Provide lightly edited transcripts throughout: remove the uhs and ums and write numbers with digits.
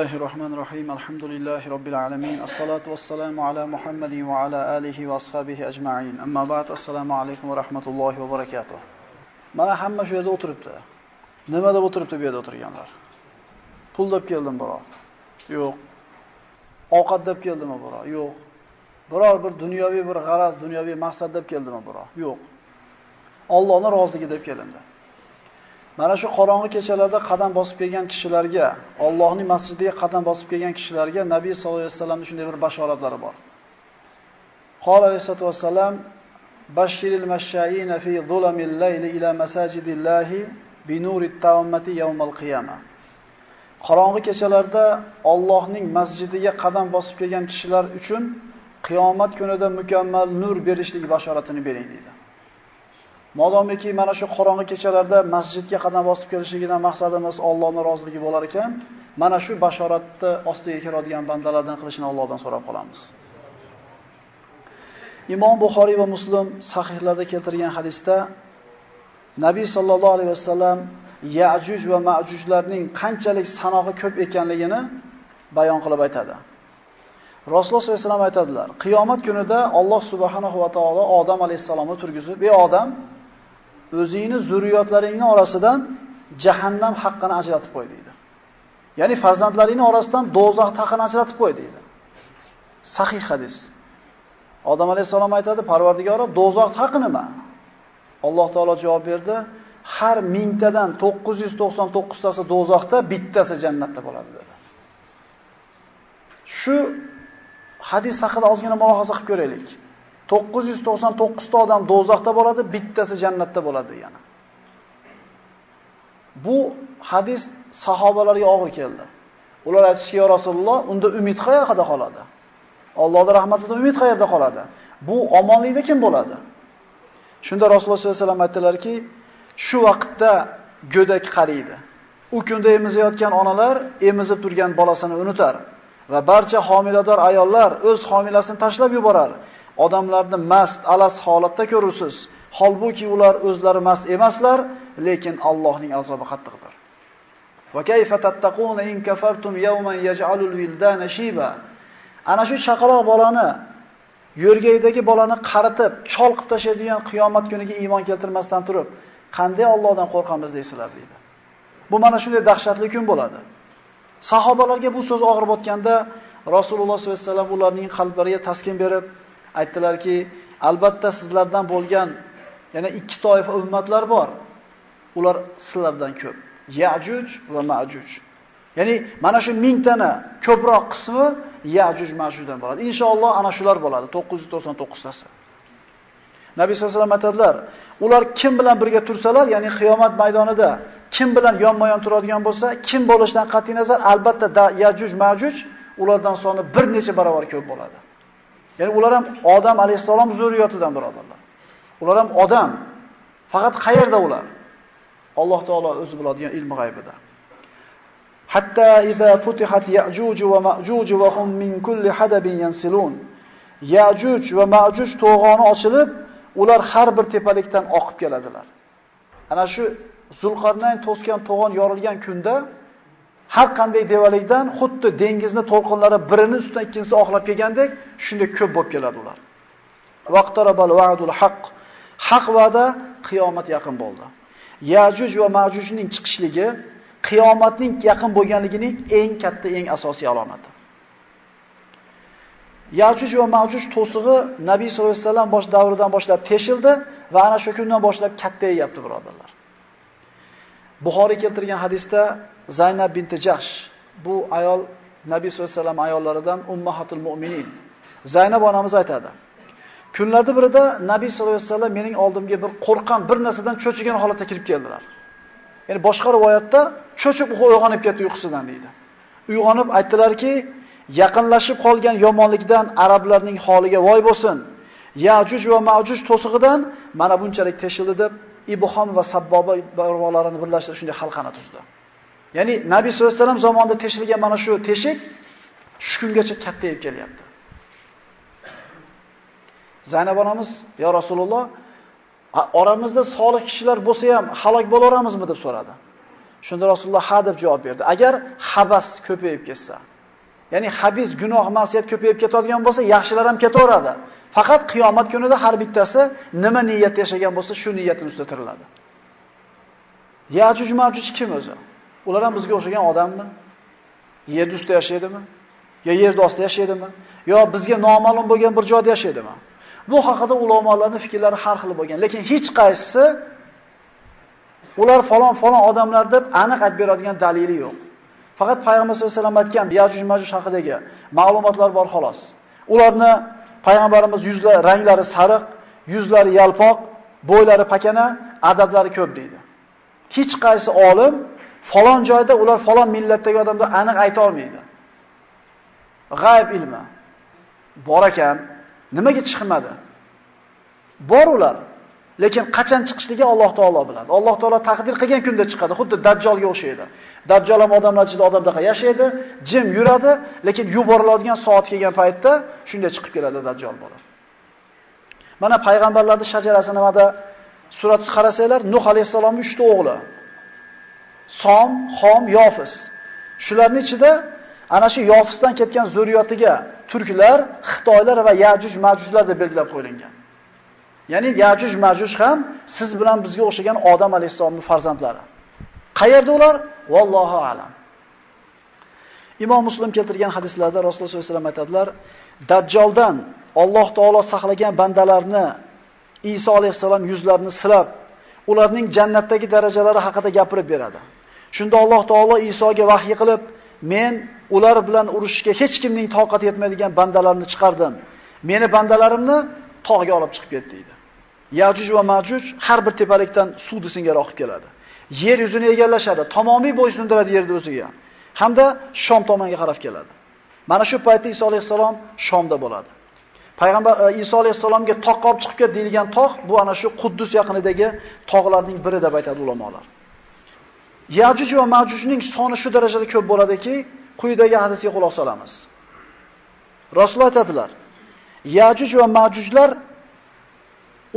Bismillahirrahmanirrahim. Elhamdülillahi Rabbil alamin. Esselatu vesselamu ala Muhammedin ve ala alihi ve ashabihi ecma'in. Amma ba'd. Esselamu alaykum ve rahmetullohi ve barakatuh. Mana hamma shu yerda o'tiribdi. Nima deb o'tiribdi bu yerda o'tirganlar? Pul deb keldim biror. Yo'q. Ovqat deb keldimi biror? Yo'q. Biror bir dunyoviy bir g'araz, dunyoviy maqsad deb keldimi biror? Yo'q. Allohning roziligi deb kelindi. Mana shu qorong'i kechalarda qadam bosib kelgan kishilarga, Allohning masjidiga qadam bosib kelgan kishilarga Nabiy sollallohu alayhi vasallamning shunday bir bashoratlari bor. Qol alayhissalatu vassalam: "Bashiril mashsha'ina fi zulamil layli ila masajidillahi bi nurit tammati yawmal qiyamah." Qorong'i kechalarda Allohning masjidiga qadam bosib kelgan kishilar uchun qiyomat kunida mukammal nur berishlik bashoratini bering deydi. Modomiki mana shu qorong'i kechalarda masjidga qadam bosib kelishligidan maqsadimiz Allohning roziligi bo'lar ekan, mana shu bashoratni ostiga kiradigan bandalardan qilishini Allohdan so'rab qolamiz. Imom Buxoriy va Muslim sahihlarda keltirgan hadisda Nabiy sallallohu alayhi vasallam Ya'juj va Ma'jujlarning qanchalik sanog'i ko'p ekanligini bayon qilib aytadi. Rasululloh sollallohu alayhi vasallam aytadilar: "Qiyomat kunida Alloh subhanahu va taolo Odam alayhissalomni turgizib, "Ey Odam, o'zingni zurriyotlaringning orasidan jahannam haqqini ajratib qo'y" deydi. Ya'ni farzandlaringning orasidan do'zax haqqini ajratib qo'y deydi. Sahih hadis. Odam alayhissalom aytadi: "Parvardigora, do'zax haqqi nima?" Alloh taolo javob berdi: "Har mingtadan 999 tasi do'zaxda, bittasi jannatda bo'ladi" dedi. Shu hadis haqida ozgina mulohaza qilib ko'raylik. 999 ta odam do'zaxda bo'ladi, bittasi jannatda bo'ladi degani. Bu hadis sahobalarga og'ir keldi. Ular aytishdi: "Ya Rasululloh, unda umid qayerda qoladi? Allohning rahmatidan umid qayerda qoladi? Bu omonlikda kim bo'ladi?" Shunda Rasululloh sollallohu alayhi vasallam aytdilarki, shu vaqtda go'dak qariydi. U kunda emizayotgan onalar emizib turgan bolasini unutar va barcha homilador ayollar o'z homilasini tashlab yuborar. Odamlarni mast, alas holatda ko'rursiz. Holbuki ular o'zlari mast emaslar, lekin Allohning azobi qattiqdir. Va kayfa tattaquna in kafartum yawman yaj'alul wildana shiba. Ana shu chaqaloq bolani, yo'rgaydagi bolani qaritib, chol qilib tashlaydigan qiyomat kuniga iymon keltirmasdan turib, qanday Allohdan qo'rqamiz deysizlar deydi. Bu mana shunday dahshatli kun bo'ladi. Sahobalarga bu so'z og'ir botganda Rasululloh sollallohu alayhi vasallam ularning qalblariga taskin berib aytdilarki, albatta sizlardan bo'lgan yana ikki toifa ummatlar bor. Ular sizlardan ko'p. Ya'juj va Ma'juj. Ya'ni mana shu mingtani ko'proq qismi Ya'juj Ma'jujdan bo'ladi. Inshaalloh ana shular bo'ladi, 999 tasi. Nabiy sollallohu alayhi vasallam aytadilar, ular kim bilan birga tursalar, ya'ni qiyomat maydonida kim bilan yonma-yon turadigan bo'lsa, kim bo'lishidan qat'iy nazar, albatta Ya'juj Ma'juj ulardan soni bir necha barobar ko'p bo'ladi. Ya'ni ular ham Odam alayhissalom zurriyotidan birodarlar. Ular ham odam. Faqat qayerda ular? Alloh taolo o'zi biladigan ilmi g'aybida. Hatta iza futihat Ya'juj va Ma'juj va hum min kulli hadabin yansilun. Ya'juj va Ma'juj to'g'oni ochilib, ular har bir tepalikdan oqib keladilar. Ana shu Zulqarnayn to'sgan to'g'on yorilgan kunda har qanday devalikdan xuddi dengizni to'lqinlari birini ustidan ikkinchisi oqlab kelgandek, shunday ko'p bo'lib keladi ular. Vaqtarabal va'dul haqq. Haq va'da qiyomat yaqin bo'ldi. Ya'juj va Ma'jujning chiqishligi qiyomatning yaqin bo'lganligining eng katta, eng asosiy alomati. Ya'juj va Ma'juj to'sig'i Nabiy sollallohu alayhi vasallam bosh davridan boshlab teshildi va ana shu kundan boshlab kattayapti birodarlar. Buxoriy keltirgan hadisda Zaynab binti Jahsh, bu ayol Nabiy sollallohu alayhi vasallam ayollaridan ummahatul mu'minin. Zaynab onamiz aytadi: "Kunlarda birida Nabiy sollallohu alayhi vasallam mening oldimga bir qo'rqqan, bir narsadan cho'chigan holatda kirib keldilar." Ya'ni boshqa rivoyatda cho'chib uyg'onib ketdi uyqusidan deydi. Uyg'onib aytdilarki, yaqinlashib qolgan yomonlikdan arablarning holiga voy bo'lsin. Ya'juj va Ma'juj to'sig'idan mana bunchalik teshildi deb Ibhom va Sabboba barmoqlarini birlashtirib shunday halqani tuzdi. Ya'ni Nabiy sollallohu alayhi vasallam zamonida teshilgan mana shu teshik shu kungacha kattayib kelyapti. Zaynab onamiz: "Ya Rasululloh, oramizda solih kishilar bo'lsa ham halok bo'laveramizmi?" deb so'radi. Shunda Rasululloh ha deb javob berdi. Agar habas ko'payib ketsa, ya'ni habis gunoh ma'siyat ko'payib ketadigan bo'lsa, yaxshilar ham ketaveradi. Faqat qiyomat kunida har bittasi nima niyatda yashagan bo'lsa, shu niyatning ustida tiriladi. Yajuj Majuj kim o'zi? Ular ham bizga o'xshagan odammi? Yer ustida yashaydimi? Yo yer ostida yashaydimi? Yo bizga noma'lum bo'lgan bir joyda yashaydimi? Bu haqida ulamolarning fikrlari har xil bo'lgan, lekin hech qaysisi ular falon-falon odamlar deb aniq aytib beradigan dalili yo'q. Faqat Payg'ambar sollallohu alayhi vasallam aytgan Yajuj Majuj haqidagi ma'lumotlar bor xolos. Ularni payg'ambarimiz yuzlari, ranglari sariq, yuzlari yalpoq, bo'ylari pakana, adadlari ko'p deydi. Hech qaysi olim falon joyda ular falon millatdagi odamda aniq ayta olmaydi. G'ayb ilmi bor ekan, nimaga chiqmadi? Bor ular. Lekin qachon chiqishligi Alloh taolo biladi. Alloh taolo taqdir qilgan kunda chiqadi. Xuddi Dajjolga o'xshaydi. Dajjol ham odamlar ichida odamdaqa yashaydi, jim yuradi, lekin yuboriladigan soat kelgan paytda shunday chiqib keladi Dajjol bo'lib. Mana payg'ambarlarning shajarasi nimada surat qarasanglar, Nuh alayhissalomning 3 ta o'g'li. Som, Xom, Yofis. Shularning ichida ana shu Yofisdan ketgan zurriyotiga turklar, xitoylar va Yajuj Majujlar deb belgilab qo'yilgan. Ya'ni Yajuj Majuj ham siz bilan bizga o'xshagan Odam alayhissalomning farzandlari. Qayerda ular? Vallohu a'lam. Imom Muslim keltirgan hadislarda Rasululloh sollallohu alayhi vasallam aytadilar, Dajjoldan Alloh taolo saqlagan bandalarni Iso alayhissalom yuzlarini silab, ularning jannatdagi darajalari haqida gapirib beradi. Shunda Alloh taolo Isoga vahiy qilib, men ular bilan urushishga hech kimning toqati yetmaydigan bandalarni chiqardim. Meni bandalarimni tog'ga olib chiqib ketdi deydi. Yajuj va Majuj har bir tepalikdan suv singari oqib keladi. Yer yuzini egallashadi, tamomiy bo'ysundiradi yerni o'ziga. Hamda Shom tomonga qarab keladi. Mana shu paytda Iso alayhissalom Shomda bo'ladi. Payg'ambar Iso alayhissalomga toqqa olib chiqib ket deyilgan tog' bu ana shu Quddus yaqinidagi tog'larning biri deb aytadi ulamolar. Yajuj va Majujning soni shu darajada ko'p bo'ladiki, quyidagi hadisga quloq solamiz. Rasululloh aytadilar, Yajuj va Majujlar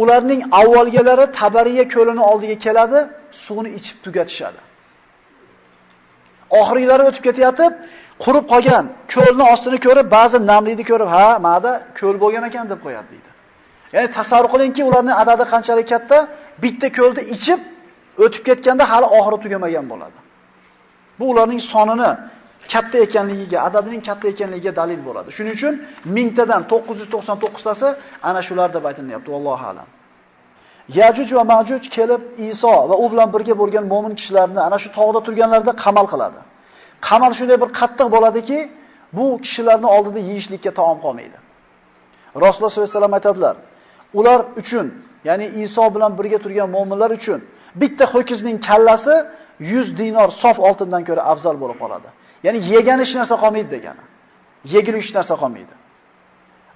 ularning avvalgilari Tabariya ko'lini oldiga keladi, suvni ichib tugatishadi. Oxirgilari o'tib ketayotib, qurib qolgan ko'lning ostini ko'rib, ba'zi namlikni ko'rib, ha, mana ko'l bo'lgan ekan deb qo'yadi deydi. Ya'ni tasavvur qilingki, ularning adadi qanchalik katta, bitta ko'lni ichib o'tib ketganda hali oxiri tugamagan bo'ladi. Bu ularning sonini katta ekanligiga, adadining katta ekanligiga dalil bo'ladi. Shuning uchun 1000tadan 999 tasi ana shular deb aytilyapti, vallohu a'lam. Yajuj va Majuj kelib Iso va u bilan birga bo'lgan mo'min kishilarni ana shu tog'da turganlarda qamal qiladi. Qamal shunday bir qattiq bo'ladiki, bu kishilarning oldida yeyishlikka taom qolmaydi. Rasululloh sollallohu alayhi vasallam aytadilar, ular uchun, ya'ni Iso bilan birga turgan mo'minlar uchun bitta ho'kizning kallasi 100 dinor sof oltindan ko'ra afzal bo'lib qoladi. Ya'ni yegan hech narsa qolmaydi degani. Yegulik hech narsa qolmaydi.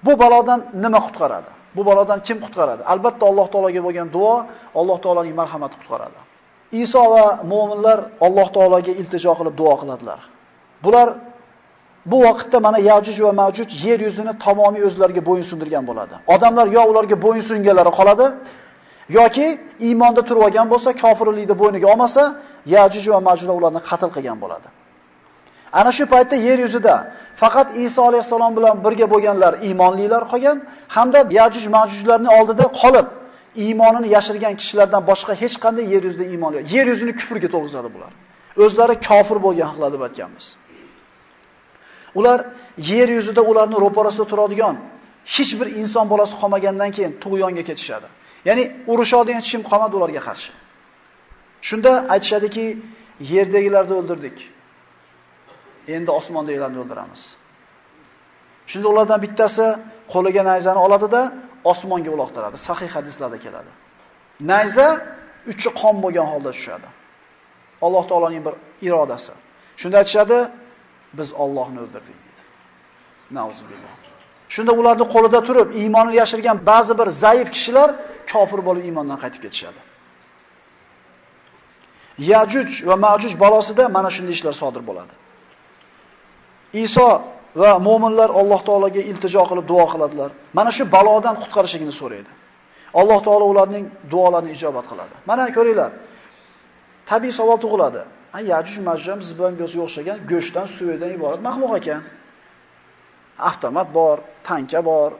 Bu balodan nima qutqaradi? Bu balodan kim qutqaradi? Albatta Alloh taologa bo'lgan duo, Alloh taoloning marhamati qutqaradi. Iso va mo'minlar Alloh taologa iltijo qilib duo qiladilar. Bular bu vaqtda mana Yajuj va Majuj yer yuzini tamomiy o'zlariga bo'yin sundirgan bo'ladi. Odamlar yo ularga bo'yin sunganlari qoladi, yoki iymonda turib olgan bo'lsa, kofirlikni bo'yniga olmasa, Yajuj va Majujlar ularni qatl qilgan bo'ladi. Ana shu paytda yer yuzida faqat Iso alayhissalom bilan birga bo'lganlar iymonlilar qolgan hamda Yajuj Majujlarning oldida qolib iymonini yashirgan kishilardan boshqa hech qanday yer yuzida iymon yo'q. Yer yuzini kufrga to'lg'izadi bular. O'zlari kofir bo'lgan haqlar deb aytganmiz. Ular yer yuzida ularning ro'parasida turadigan hech bir inson bolasi qolmagandan keyin tug'yonga ketishadi. Ya'ni urushadigan hech kim qolmadi ularga qarshi. Shunda aytishadiki, yerdagilarni o'ldirdik. Endi osmondagilarni o'ldiramiz. Shunda ulardan bittasi qo'liga nayzani oladida osmonga uloqtiradi. Sahih hadislarda keladi. Nayza uchi qon bo'lgan holda tushadi. Alloh taoloning bir irodasi. Shunda aytishadi, biz Allohni o'ldirdik deydi. Nauzubillah. Shunda ularning qo'lida turib iymonini yashirgan ba'zi bir zaif kishilar kofir bo'lib iymondan qaytib ketishadi. Yajuj va Majuj balosida mana shunday ishlar sodir bo'ladi. Iso va mo'minlar Alloh taologa iltijo qilib duo qiladilar. Mana shu balodan qutqarishligini so'raydi. Alloh taolo ularning duolarini ijobat qiladi. Mana ko'ringlar. Tabiiy savol tug'iladi. Ha, Yajuj Majuj ham siz bilan bizga o'xshagan go'shtdan, suvdan iborat maxluq ekan. Avtomat bor, tanka bor,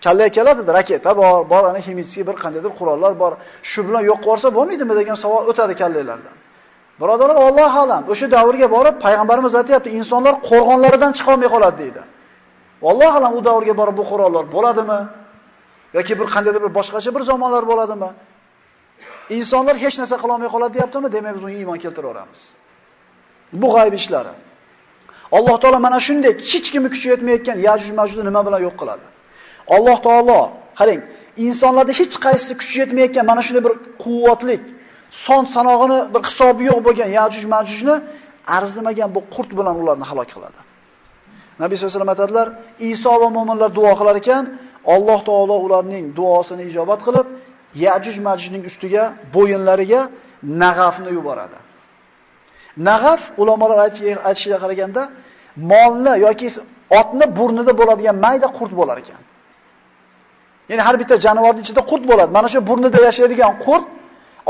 kallaga keladi, raketa bor, bor ana ximiyskiy bir qandaydir qurollar bor. Shu bilan yo'q qilsa bo'lmaydimi degan savol o'tadi kallalardan. Birodarlar, Alloh alam, o'sha davrga borib payg'ambarimiz aytayapti, insonlar qo'rg'onlaridan chiqa olmay qoladi deydi. Alloh alam, u davrga borib bu qurollar bo'ladimi? Yoki bir qandaydir bir boshqacha bir zamonlar bo'ladimi? Insonlar hech narsa qila olmay qoladi deyaptimi? Demak, biz unga iymon keltiraveramiz. Bu g'ayb ishlari. Alloh taolo mana shunday hech kimni kuchi yetmayotgan Yajuj Majujni nima bilan yo'q qiladi? Alloh taolo, qarang, insonlarda hech qaysi kuchi yetmayotgan mana shunday bir quvvatlik, son sanog'ini bir hisobi yo'q bo'lgan Yajuj Majujni arzimagan bu qurt bilan ularni halok qiladi. Nabiy sollallohu alayhi vasallam aytadilar, Iso va mo'minlar duo qilar ekan, Alloh taolo ularning duosini ijobat qilib, Yajuj Majujning ustiga, bo'yinlariga nag'afni yuboradi. Nag'af ulamolar aytishiga qaraganda molni yoki otni burnida bo'ladigan mayda qurt bo'lar ekan. Ya'ni har bitta jonivorning ichida qurt bo'ladi. Mana shu burnida yashaydigan qurt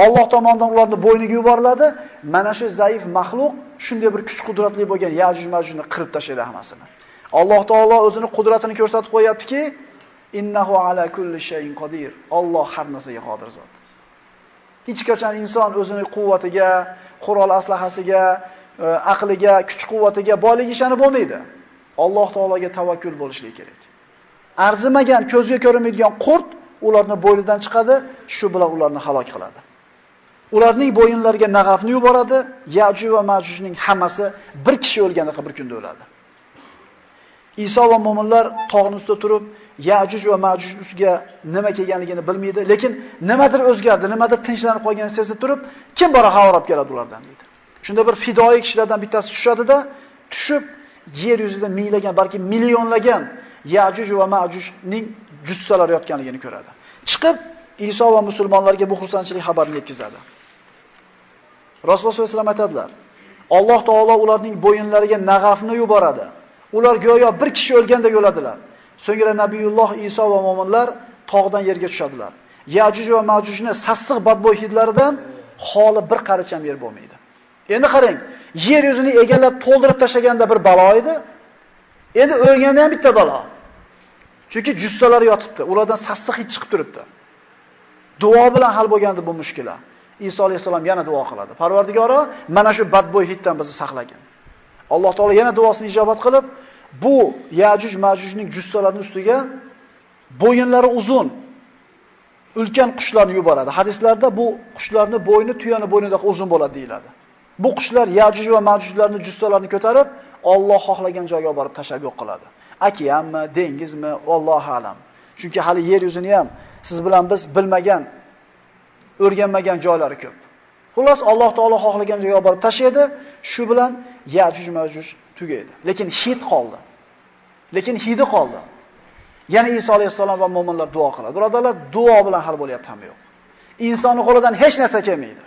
Alloh tomonidan ularni bo'yniga yuboriladi. Mana shu zaif maxluq shunday bir kuch-qudratli bo'lgan Yajuj Majujni qirib tashlaydi hammasini. Alloh taolo o'zini qudratini ko'rsatib qo'yaptiki, innahu ala kulli shay'in qodir. Alloh har narsaga qodir zot. Hech qachon inson o'zini quvvatiga, qurol aslahasiga, aqliga, kuch-quvvatiga, boyligiga ishonib bo'lmaydi. Alloh taologa tavakkul bo'lishligi kerak. Arzimagan, ko'zga ko'rinmaydigan qurt ularni bo'ynidan chiqadi, shu bilan ularni halok qiladi. Ularning bo'yinlariga nag'afni yuboradi, Yajuj va Majujning hammasi bir kishi o'lganiga bir kunda o'ladi. Iso va mo'minlar tog'ning ustida turib, Yajuj va Majuj ustiga nima kelganligini bilmaydi, lekin nimadir o'zgardi, nimadir tinchlanib qolganini sezib turib, kim bora xabar olib keladi ulardan deydi. Shunda bir fidoyi kishilardan bittasi tushadi-da, tushib yer yuzida minglagan, balki millionlagan Yajuj va Majujning jussalari yotganligini ko'radi. Chiqib Iso va musulmonlarga bu xursandchilik xabarini yetkazadi. Rasululloh sollallohu alayhi vasallam aytadilar, Alloh taolo ularning bo'yinlariga nag'afni yuboradi. Ular go'yo bir kishi o'lgandek o'ladilar. So'ngra Nabiyulloh Iso va mo'minlar tog'dan yerga tushadilar. Yajuj va Majujni sassiq badbo'y hidlaridan holi bir qarich ham yer bo'lmaydi. Endi qarang, yer yuzini egallab to'ldirib tashlaganda bir balo edi. Endi o'lganda ham bitta balo. Chunki jussalari yotibdi, ulardan sassiq hid chiqib turibdi. Duo bilan hal bo'lgandi bu mushkula. Iso alayhisalom yana duo qiladi. Parvardigoro, mana shu badbo'y hiddan bizni saqlagin. Alloh taolo yana duosini ijobat qilib, bu Yajuj Majujning jussalarining ustiga bo'yinlari uzun ulkan qushlarni yuboradi. Hadislarda bu qushlarning bo'yni tuyani bo'ynidagi uzun bo'ladi deyiladi. Bu qushlar Yajuj va Majujlarning jussalarini ko'tarib, Alloh xohlagan joyga borib tashlab yo'q qiladi. Okeanmi, dengizmi, Allohu alam. Chunki hali yer yuzini ham siz bilan biz bilmagan, o'rganmagan joylari ko'p. Xullas, Alloh taolo xohlagan joyga borib tashlaydi, shu bilan Yajuj Majuj tugaydi. Lekin hid qoldi. Lekin hidi qoldi. Yana Iso alayhissalom va mo'minlar duo qiladi. Birodarlar, duo bilan hal bo'lyapti hamma yo'q. Insonning qo'lidan hech narsa kelmaydi.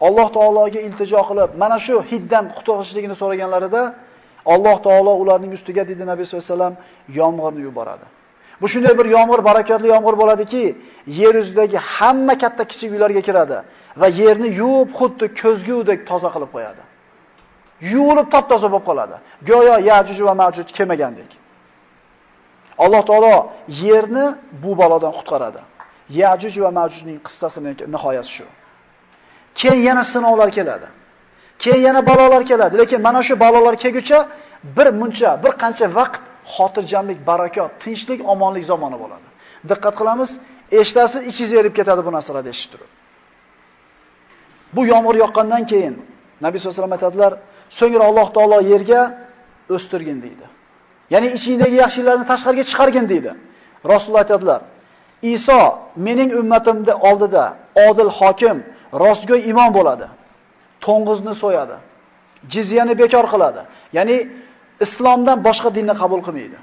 Alloh taologa iltijo qilib, mana shu hiddan qutulishligini so'raganlarida Alloh taolo ularning ustiga dedi Nabiy sollallohu alayhi vasallam yomg'irni yuboradi. Bu shunday bir yomg'ir, barakatli yomg'ir bo'ladiki, yer yuzidagi hamma katta kichik uylarga kiradi va yerni yuvib, xuddi ko'zgudek toza qilib qo'yadi. Yuvilib top-toza bo'lib qoladi. Go'yo Yajuj va Majuj kelmagandek. Alloh taolo yerni bu balodan qutqaradi. Yajuj va Majujning qissasining nihoyasi shu. Keyin yana sinovlar keladi. Keyin yana balolar keladi. Lekin mana shu balolar kelguncha bir muncha, bir qancha vaqt xotirjamlik, barakot, tinchlik, omonlik zamoni bo'ladi. Diqqat qilamiz, eshitasiz, ichingiz erib ketadi bu narsalarni eshitib turib. Bu yomg'ir yoqqandan keyin Nabiy sollallohu alayhi vasallam aytadilar, so'ngra Alloh taolo yerga o'stirgin deydi. Ya'ni ichingdagi yaxshiliklarni tashqariga chiqargin deydi. Rasululloh aytadilar, Iso mening ummatimning oldida odil hokim, rostgo'y imom bo'ladi. To'ng'izni so'yadi. Jizyani bekor qiladi. Ya'ni islomdan boshqa dinni qabul qilmaydi.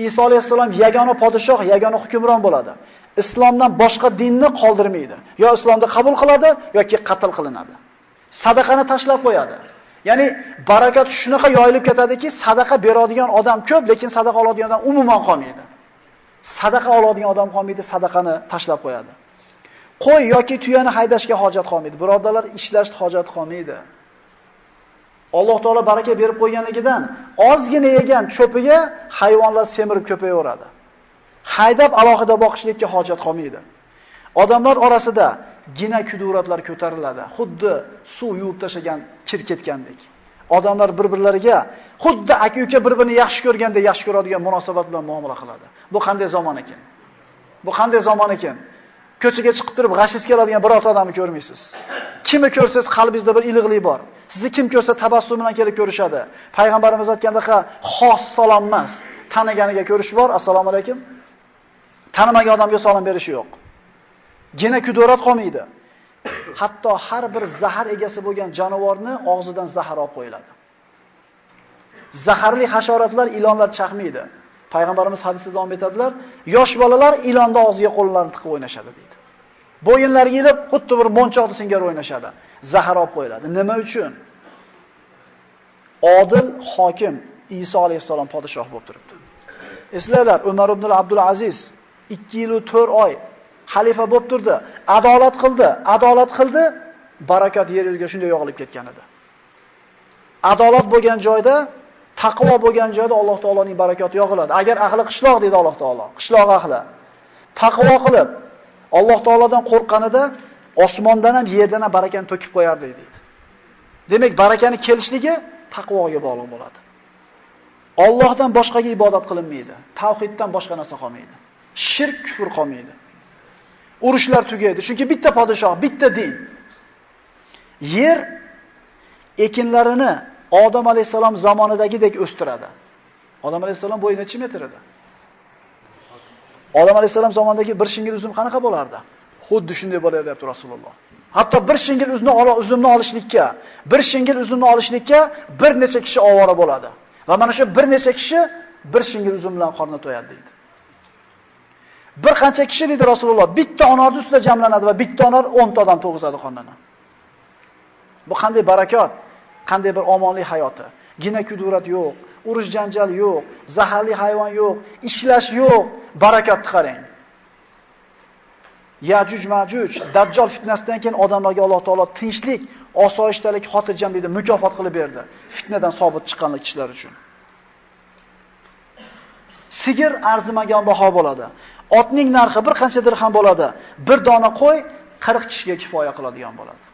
Iso alayhissalom yagona podshoh, yagona hukmron bo'ladi. Islomdan boshqa dinni qoldirmaydi. Yo islomni qabul qiladi yoki qatl qilinadi. Sadaqani tashlab qo'yadi. Ya'ni barakat shunaqa yoyilib ketadiki, sadaqa beradigan odam ko'p, lekin sadaqa oladigan odam umuman qolmaydi. Sadaqa oladigan odam qolmaydi, sadaqani tashlab qo'yadi. Qo'y yoki tuyani haydashga hojat qolmaydi. Birodarlar, ishlash hojat qolmaydi. Alloh taolo baraka berib qo'yganligidan ozgina yegan cho'piga hayvonlar semirib ko'payaveradi. Haydab alohida boqishlikka hojat qolmaydi. Odamlar orasida gina kuduratlar ko'tariladi. Xuddi suv yuvib tashagan kir ketgandek. Odamlar bir-birlariga xuddi aka-uka bir-birini yaxshi ko'rganda yaxshi ko'radigan munosabat bilan muomala qiladi. Bu qanday zamon ekan? Bu qanday zamon ekan? Ko'chaga chiqib turib g'ashingiz keladigan birorta odamni ko'rmaysiz. Kimni ko'rsangiz qalbingizda bir iliqlik bor. Sizni kim ko'rsa tabassum bilan kelib ko'rishadi. Payg'ambarimiz aytgandaqa xos salom emas, taniganiga ko'rish bor, assalomu alaykum. Tanimagan odamga salom berishi yo'q. Gina kudurat qolmaydi. Hatto har bir zahar egasi bo'lgan jonivorni og'zidan zahar olib qo'yiladi. Zaharli hasharotlar, ilonlar chaqmaydi. Payg'ambarimiz hadisda davom etadilar, yosh bolalar ilonni og'ziga qo'llarini tiqib o'ynashadi deydi. Bo'yinlariga ilib, xuddi bir monchoqni singari o'ynashadi. Zahar olib qo'yiladi. Nima uchun? Odil hokim Iso alayhissalom podshoh bo'lib turibdi. Eslanglar, Umar ibn Abdul Aziz 2 yil 4 oy xalifa bo'lib turdi. Adolat qildi, adolat qildi, barakat yer yuziga shunday yog'ilib ketgan edi. Adolat bo'lgan joyda, taqvo bo'lgan joyda Alloh taoloning barakoti yog'iladi. Agar ahli qishloq deydi Alloh taolo, qishloq ahli taqvo qilib, Alloh taolodan qo'rqqanida osmondan ham yerdan ham barakani to'kib qo'yardi deydi. Demak, barakani kelishligi taqvoga bog'liq bo'ladi. Allohdan boshqaga ibodat qilinmaydi. Tavhiddan boshqa narsa qolmaydi. Shirk, kufr qolmaydi. Urushlar tugaydi. Chunki bitta podshoh, bitta din. Yer ekinlarini Odam alayhisalom zamonidagidek o'stiradi. Odam alayhisalom bo'yi necha metr edi? Odam alayhisalom zamonidagi bir shingil uzum qanaqa bo'lardi? Xuddi shunday bo'ladi deyapti Rasululloh. Hatto bir shingil uzumni olishlikka, bir shingil uzumni olishlikka bir necha kishi ovora bo'ladi. Va mana shu bir necha kishi bir shingil uzum bilan qorni to'yadi deydi. Bir qancha kishi deydi Rasululloh, bitta onorning ustida jamlanadi va bitta onor 10 ta odam to'g'izadi qornini. Bu qanday barakot, qanday bir omonlik hayoti. Gina kudurat yo'q, urush janjal yo'q, zaharli hayvon yo'q, ishlash yo'q, barakotni qarang. Yajuj Majuj, Dajjal fitnasidan keyin odamlarga Alloh taolo tinchlik, osoyishtalik, xotirjamlikni mukofot qilib berdi. Fitnadan sobit chiqqan kishilar uchun. Sigir arzimagan baho bo'ladi. Otning narxi bir qancha dirham bo'ladi. Bir dona qo'y 40 kishiga kifoya qiladigan bo'ladi.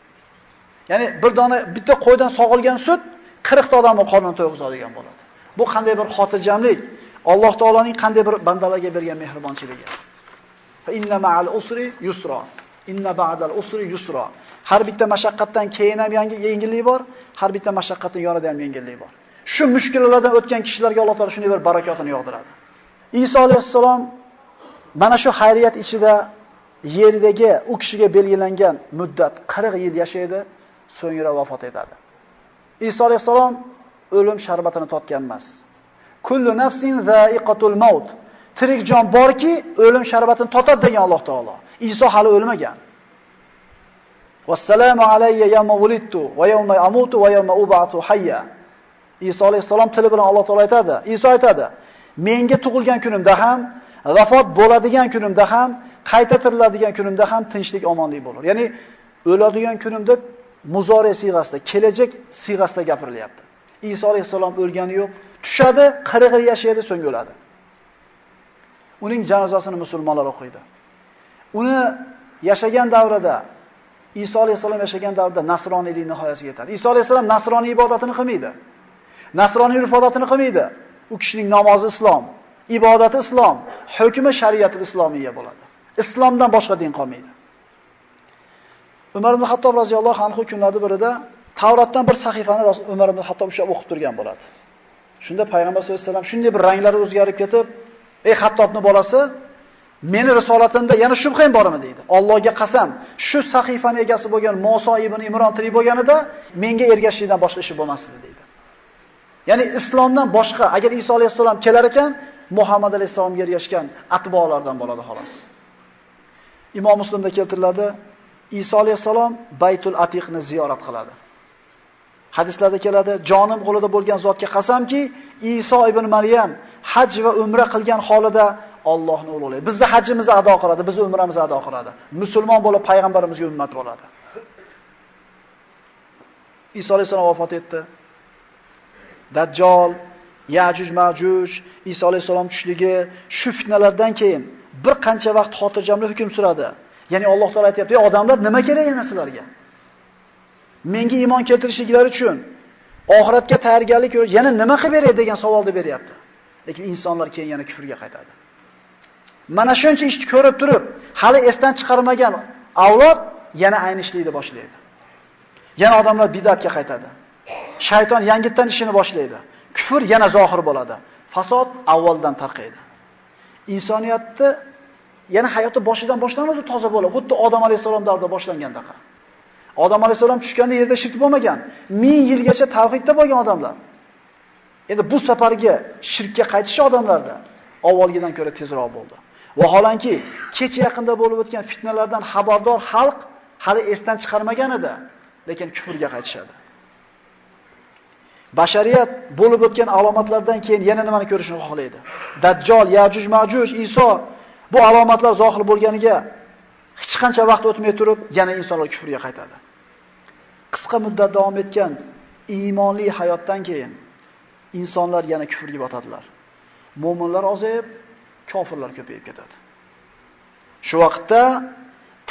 Ya'ni bir dona bitta qo'ydan sog'ilgan sut 40 ta odamning qornini to'yg'izadigan bo'ladi. Bu qanday bir xotirjamlik? Alloh taoloning qanday bir bandalarga bergan mehribonchiligi. Fa inna ma'al usri yusra. Inna ba'dal usri yusra. Har bitta mashaqqatdan keyin ham yangi yengillik bor, har bitta mashaqqatning yonida ham yengillik bor. Shu mushkullardan o'tgan kishilarga Alloh taolo shunday bir barakotini yog'diradi. Iso alayhissalom mana shu xayriyat ichida yerdagi u kishiga belgilangan muddat 40 yil yashaydi, so'ngra vafot etadi. Iso alayhissalom o'lim sharbatini totgan emas. Kullu nafsin za'iqatul maut. Tirik jon borki, o'lim sharbatini totadi degan Alloh taolo. Iso hali o'lmagan. Vassalamu alayya yawma wulidtu va yawma amutu va yawma ub'athu hayya. Iso alayhissalom tili bilan Alloh taolo aytadi. Iso aytadi: menga tug'ilgan kunimda ham, vafot bo'ladigan kunimda ham, qayta tiriladigan kunimda ham tinchlik, omonlik bo'lar. Ya'ni o'ladigan kunimda muzori siyg'asida, kelajak siyg'asida gapirilyapti. Iso alayhissalom o'lgani yo'q, tushadi, 40 yil yashaydi, so'ng o'ladi. Uning janozasini musulmonlar o'qiydi. Uni yashagan davrida, Iso alayhissalom yashagan davrda nasroniylik nihoyasiga yetadi. Iso alayhissalom nasroniy ibodatini qilmaydi. Nasroniy urf-odatini qilmaydi. U kishining namozi islom, ibodati islom, hukmi shariati islomiya bo'ladi. Islomdan boshqa din qolmaydi. Umar ibn Xattob roziyallohu anhu kunlarning birida Tavrotdan bir sahifani Umar ibn Xattob ushlab o'qib turgan bo'ladi. Shunda Payg'ambar sollallohu alayhi vasallam shunday bir ranglari o'zgarib ketib, "Ey Xattobning bolasi, meni risolatimda yana shubhang bormi?" deydi. Allohga qasam, shu sahifani egasi bo'lgan Musa ibn Imron tirik bo'lganida menga ergashishdan boshqa ishi bo'lmasdi deydi. Ya'ni islomdan boshqa, agar Iso alayhissalom kelar ekan, Muhammad alayhissalomga ergashgan atbolardan bo'ladi xolos. Imom Muslimda keltiriladi, Iso alayhissalom Baytul Atiqni ziyorat qiladi. Hadislarda keladi, jonim qo'lida bo'lgan zotga qasamki, Iso ibn Maryam haj va umra qilgan holida Allohni ulug'laydi. Bizni hajimizni ado qiladi, bizni umramizni ado qiladi. Musulmon bo'lib payg'ambarimizga ummat bo'ladi. Iso alayhissalom vafot etdi. Dajjal, Ya'juj Ma'juj, Iso alayhissalom tushligi, shu fitnalardan keyin bir qancha vaqt xotirjamlik hukm suradi. Ya'ni Alloh taolo aytayapti, "Ey odamlar, nima kerak yana sizlarga? Menga iymon keltirishliklari uchun oxiratga tayyorgarlik ko'rib, yana nima qilib beray?" degan savolni beryapti. Lekin insonlar keyin yana kufrga qaytadi. Mana shuncha ishni ko'rib turib, hali esdan chiqarmagan avlod yana ayni ishlikni boshlaydi. Yana odamlar bid'atga qaytadi. Shayton yangitdan ishini boshlaydi. Kufr yana zohir bo'ladi. Fasod avvaldan tarqaydi. Insoniyatni yana hayoti boshidan boshlanadi, toza bo'lib, xuddi Odam alayhisalom davrida boshlangandaqa. Odam alayhisalom tushganda yerda shirk bo'lmagan. 1000 yilgacha tavhidda bo'lgan odamlar. Endi bu safargi shirkka qaytish odamlarda avvalgidan ko'ra tezroq bo'ldi. Vaholanki, kecha yaqinda bo'lib o'tgan fitnalardan xabardor xalq hali esdan chiqarmagan edi, lekin kufrga qaytishadi. Bashariyat bo'lib o'tgan alomatlardan keyin yana nimani ko'rishni xohlaydi? Dajjal, Ya'juj, Ma'juj, Iso bu alomatlar zohir bo'lganiga hech qancha vaqt o'tmay turib, yana insonlar kufrga qaytadi. Qisqa muddat davom etgan iymonli hayotdan keyin insonlar yana kufrga botadilar. Mo'minlar ozayib, kofirlar ko'payib ketadi. Shu vaqtda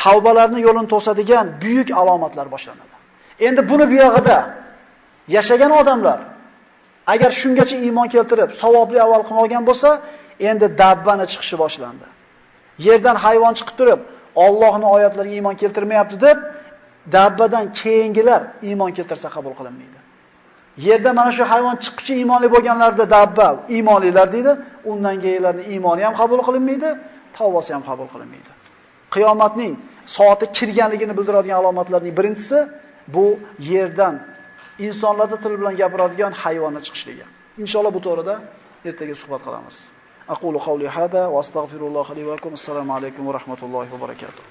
tavbalarni yo'lini to'sadigan buyuk alomatlar boshlanadi. Endi buni bu yog'ida yashagan odamlar agar shungacha iymon keltirib, savobli amal qilmagan bo'lsa, endi dabbani chiqishi boshlandi. Yerdan hayvon chiqib turib, Allohning oyatlariga iymon keltirmayapti deb, dabbadan keyingilar iymon keltirsa qabul qilinmaydi. Yerda mana shu hayvon chiquvchi iymonli bo'lganlarda dabba iymonlilar deydi, undan keyingilarning iymoni ham qabul qilinmaydi, tavbasi ham qabul qilinmaydi. Qiyomatning soati kirganligini bildiradigan alomatlarning birinchisi bu yerdan insonlarda til bilan gapiradigan hayvonni chiqishligi. Inshaalloh bu to'g'rida ertaga suhbat qilamiz. Aqulu qawli hada va astagfirulloha li va lakum. Assalomu alaykum va rahmatullohi va barakatuh.